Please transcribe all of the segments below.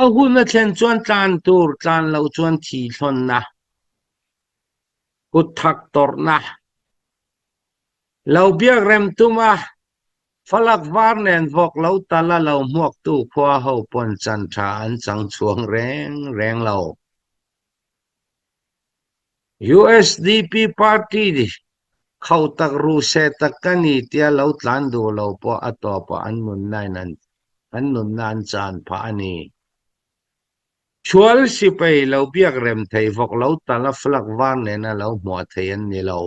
A hun a thlen chuan tlan tur, tlan loh chuan thi thlawnna, kut thak tawrhna, lo biak rem tum a, falak var nen vawk lo tal a lo hmuaktu khua ho pawn chan tha an chang chhuang reng reng lo. USDP party khauh tak ru se tak ka ni tia lo tlan duh lo pawh a tawpah an nunna in an an nunna an chan phah a ni. Thual sipai lo biak rem thei vawk lo tal a flag var nena lo hmuah thei an ni lo.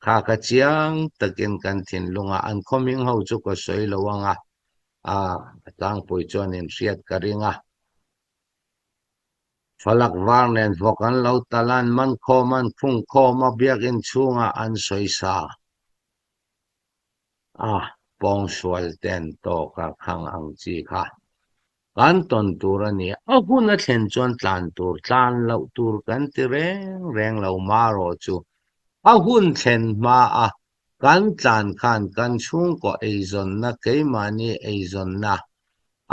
Kha ka chiang takin kan thinlungah an khawming ho chu ka sawi lo anga a tlangpui chuan inhriat ka ring a. Falak var nen vawk an lo tal a, an man khawm a, an khung khawm a, biakinn chhungah an sawi sa a, pawngsual te an tawk a, khang ang chi kha kan tawn tur a ni. A hun a thlen chuan tlan tur, tlan loh tur kan ti reng reng lo marawh chu a hun thlen hma a kan tlan khan kan chhungkaw eizawnna, keimahni eizawnna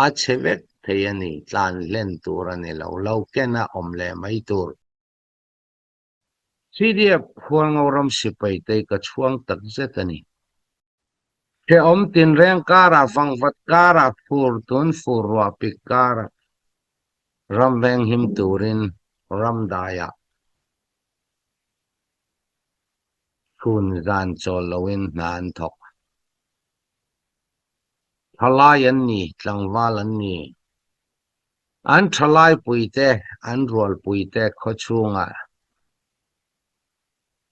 a chhe vek thei a ni, tlan hlen tur a ni lo, lo ken a awm leh mai tur. CDF Hualngo ram sipai te ka chhuang tak zet a ni. Hrehawm tinreng karah, vangvat karah, fur tun fur ruah pik karah ram venghim turin ramdaiah chhun zan chawl loin hna an thawk. Thalai an ni, tlangval an ni. An thalai puite, an rualpuite khawchhungah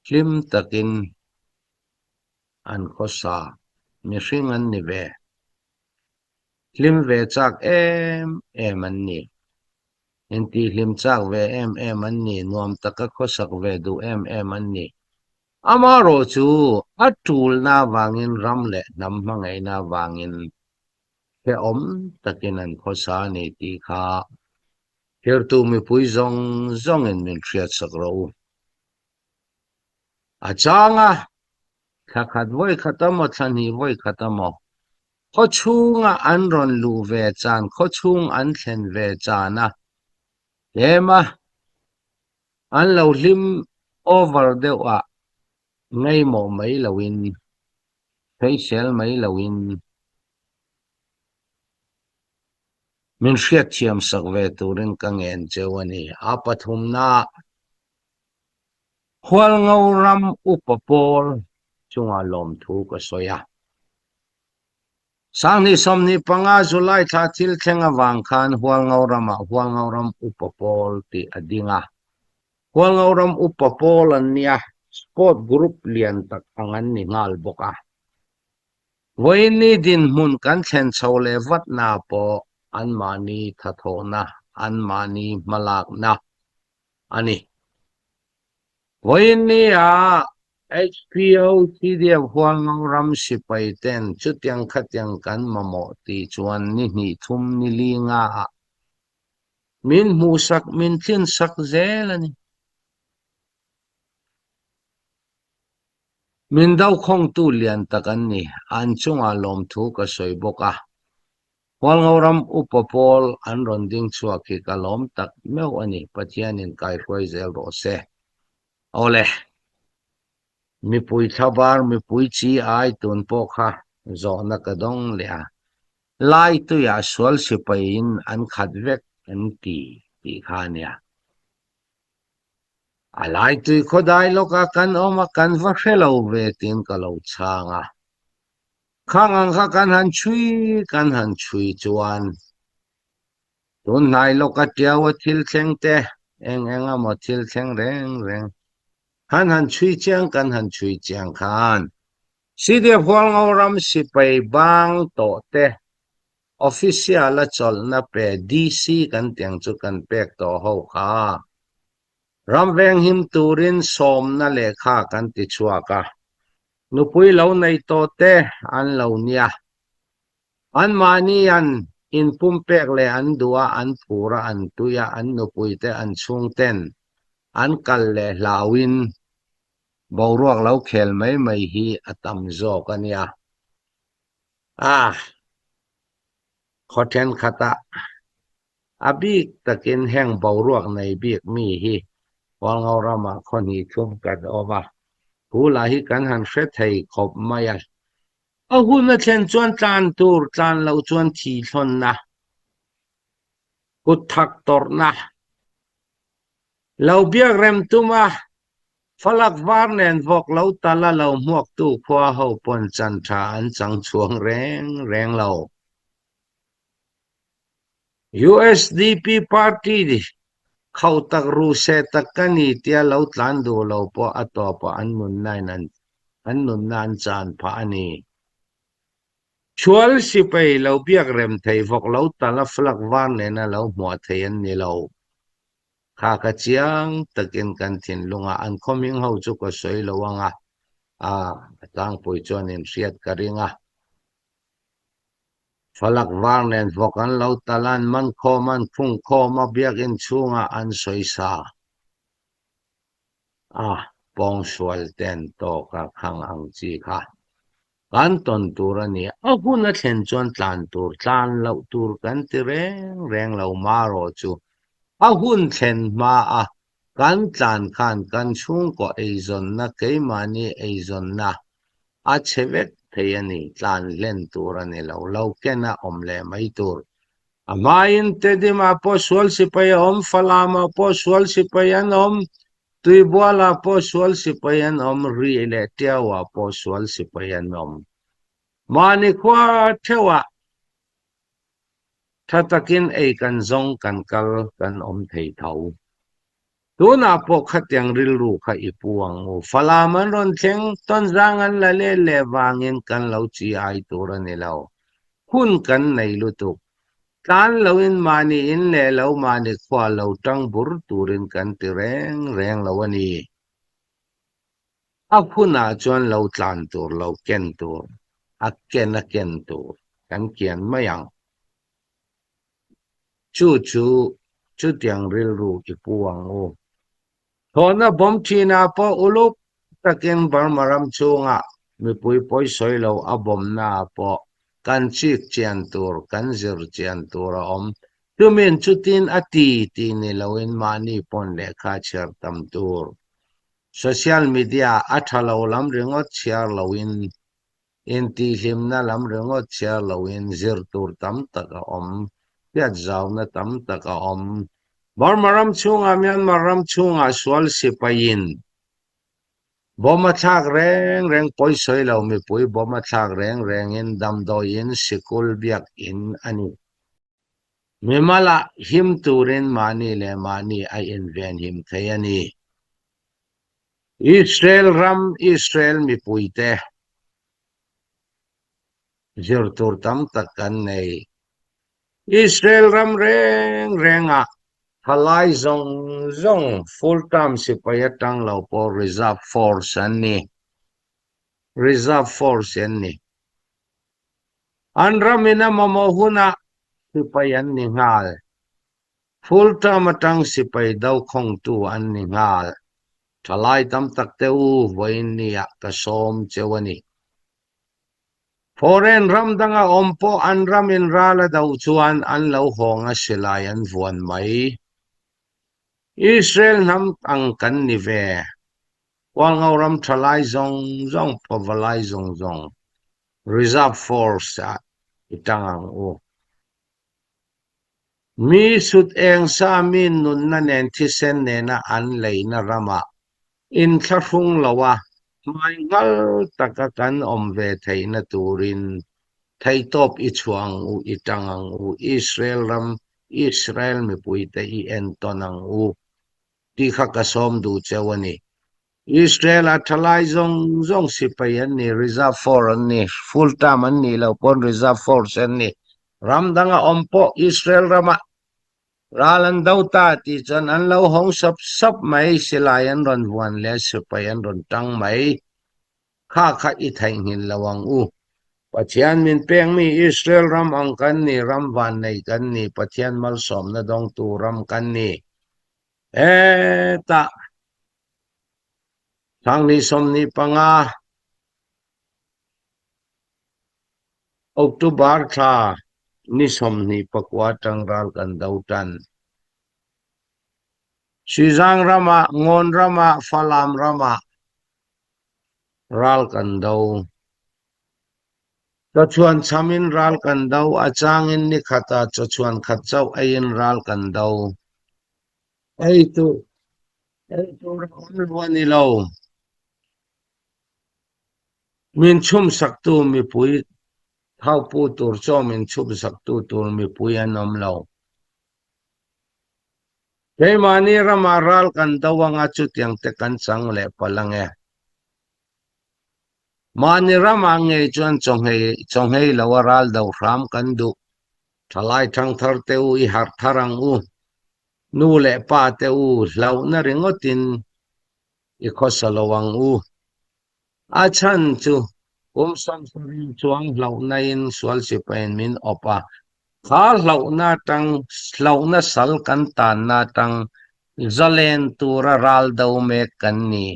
hlim takin an khawsa, mihring an ni ve. Hlim ve chak em em an ni. Intihhlim chak ve em em an ni, nuam taka khawsak ve duh em em an ni. Amaherawh chu a tulna avangin ram leh hnam hmangaihna avangin hrehawm takin an khawsa a ni tih kha thirtu mipui zawng zawngin min hriatsak rawh u. A chang a, thla khat vawi khat emaw thla hnih vawi khat emaw khaw chhunga an rawn luh ve chan, khaw chhung an thlen ve chan a tlem a, An lo hlim over deuh a, ngaimawh mai loin, hreisel mai loin min hriatthiam sak ve turin ka ngen cheu a ni. A pathumna Hualngo ram upa pawl chungah lawmthu ka sawi a. Sanghnih 25 July thla thil thleng avang khan Hualngo ramah Hualngo ram upa pawl tih a ding a. Hualngo ram upa pawl an nia, sport group lian tak ang an ni nghal bawk a. Vawiinni dinhmun kan thlen chho leh vatna pawh anmahni thathawhna, anmahni hmalakna a ni. Vawiinni-a HPO CDF Hualngo ram sipai ten chutiang khatiang kan mamawh tih chuan ni hnih thum ni li nga ah min hmuhsak min tlinsak zel a ni. Min dokhawngtu lian tak an ni, an chungah lawmthu ka sawi bawk a. Hualngo ram upa pawl an rawn ding chhuak hi ka lawm tak meuh a ni, Pathianin kaihruai zel rawh se. Awle, mipui thlabar, mipui chi ai tun pawh kha zawhna ka dawng leh a, lai tuiah sual sipaiin an khat vek an ti tih kha a nia. A lai tui khawdai lawkah kan awm a, kan va hre lo ve tiin ka lo chhang a. Khang ang kha kan han chhui kan han chhui chuan tun hnai lawka tiaua thil thleng te eng eng emaw thil thleng reng reng han han chhui chiang kan han chhui chiang khan CDF Hualngo ram sipai bang tawh te official a chawlhna pe DC kan tiang chu kan pek tawh ho kha ram venghim turin sawmna lehkha kan ti chhuak a. Nupui lo nei tawh te an lo nia. Anmahni an inpumpek leh an duh a, an phur a, an tui a, an nupui te an chhung ten an kal leh hlauhin boruak lo khel mai mai hi a tam zawk a nia. Ah! Khaw thenkhatah. A bik takin heng boruak nei bik mi hi Hualngo ramah khaw hnih thum kan awm a, thu lah hi kan han hre thei khawp mai a. A hun a thlen chuan tlan tur, tlan loh chuan thi thlawnna, kut thak tawrhna, lo biak rem tum a, falak var nen vawk lo tal a lo hmuaktu khua ho pawn chan tha an chang chhuang reng reng lo. USDP party khauh tak ru se tak ka ni tia lo tlan duh lo pawh a tawpah an nunna in an an nunna an chan phah a ni. Thual sipai lo biak rem thei vawk lo tal a flag var nena lo hmuah thei an ni lo. Kha ka chiang takin kan thinlungah an khawming ho chu ka sawi lo anga a tlangpui chuan inhriat ka ring a. Falak var nen vawk an lo tal an man khawm an khung khawm a biakinn chhungah an sawi sa a, pawngsual ten tawk a khang ang chi kha kan tawn tur a ni. A hun a thlen chuan tlan tur, tlan loh tur kan ti reng reng lo marawh chu a hun thlen hma a kan tlan khan kan chhungkaw eizawnna keimahni eizawnna a chhe vek thei a ni, tlan hlen tur a ni lo, lo ken a awm leh mai tur. A hmain Tedimah pawh sual sipai a awm, Falamah pawh sual sipai an awm, Tuibualah pawh sual sipai an awm, Rih leh Tiauah pawh sual sipai an awm. Mahni khua theuhah tha takin ei kan zawng kan kal kan awm thei tho. Tunah pawh khatiang rilru kha i pu ang u. Falam an rawn thleng, tawnzang an la let leh vangin kan lo chi ai tur a ni lo. Hun kan nei lutuk. Tlan loin mahni in leh lo mahni khua lo tang bur turin kan ti reng reng lo a ni. A hunah chuan lo tlan tur, lo ken tur, a ken a ken tur kan kian mai ang. Chu chu chutiang rilru i pu ang u. Thawhna bawm thinah pawh uluk takin Burma ram chhungah mipui pawisawi lo a bawmnaah pawh kan chik chian tur, kan zir chian tur a awm. Chumin chutin a ti tih ni loin mahni pawn lehkha chhiar tam tur. Social media a tha lo lam ringawt chhiar loin Intihhlimna lam ringawt chhiar loin zir tur tam tak a awm, hriatzauna tam tak a awm. Burma ram chhungah Myanmar ram chhungah sual sipaiin bomb a thlak reng reng pawisawi lo mipui bomb a thlak reng rengin damdawiin sikul biakin a ni. Mimalah him turin mahni leh mahni a invenhim thei a ni. Israel ram Israel mipuite zir tur tam tak kan nei. Israel ram reng rengah thalai zawng zawng full term sipai atang lo pawh reserve force an ni. Reserve force an ni. An ramin a mamawh hunah sipai an ni nghal. Full term atang sipai do khawngtu an ni nghal. Thalai tam tak te u vawiin nia ka sawm cheu a ni. Foreign ram danga awm pawh an ram in ral a do chuan an lo hawng a silai an vuan mai. Israel hnam ang kan ni ve. Hualngo ram thalai zawng zawng pavalai zawng zawng reserve force ah i tang ang u. Mi sut eng sa mi nunna nen thisen nena an leina ramah inthlahrung loa hmai nghal taka kan awm ve theihna turin theihtawp i chhuah ang u, i tang ang u, Israel ram, Israel mipuite i entawn ang u tih kha ka sawm duh cheu a ni. Israel a thalai zawng zawng sipai an ni, reserve force an ni, full term an nih loh pawn reserve force an ni. Ram danga awm pawh Israel ramah ral an do ta tih chuan an lo hawng sawp sawp mai, silai an rawn vuan leh sipai an rawn tang mai. Kha kha i theihnghilh lo ang u. Pathian min pengmi Israel ram ang kan ni, ram vannei kan ni, Pathian malsawmna dawngtu ram kan ni. Hetah Sangni 25 October thla. Ni 29 atang ral kan do tan. Suizang ramah, Ngawn ramah, Falam ramah ral kan do. Chawchhuan chamin ral kan do, a changin ni khatah chawchhuan khat chauh eiin ral kan do. Ei tur, ei tur a awm lo a ni lo. Min chhumsaktu mipui thaupu tur chaw min chhumsaktu tur mipui an awm lo. Keimahni ramah ral kan do anga chutiang te kan chang leh palh ange. Mahni ramah ngei chuan chawnghei chawnghei lo a ral do hram kan duh. Thalai thangthar te u i harh thar ang u. Nu leh pa te u hlauhna ringawtin i khawsa lo ang u. A chhan chu kum 70 chuang hlauhna in sual sipain min awp a, kha hlauhna atang hlauhna sal kan tanna atang zalen tura ral do mek kan ni.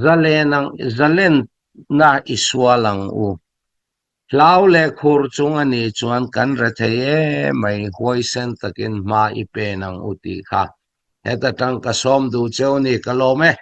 Zalen ang zalenna i sual ang u. Hlau leh khur chung a nih chuan kan rethei em mai, huaisen takin hma i pen ang u tih kha heta tang ka sawm duh cheu ni ka lawm e.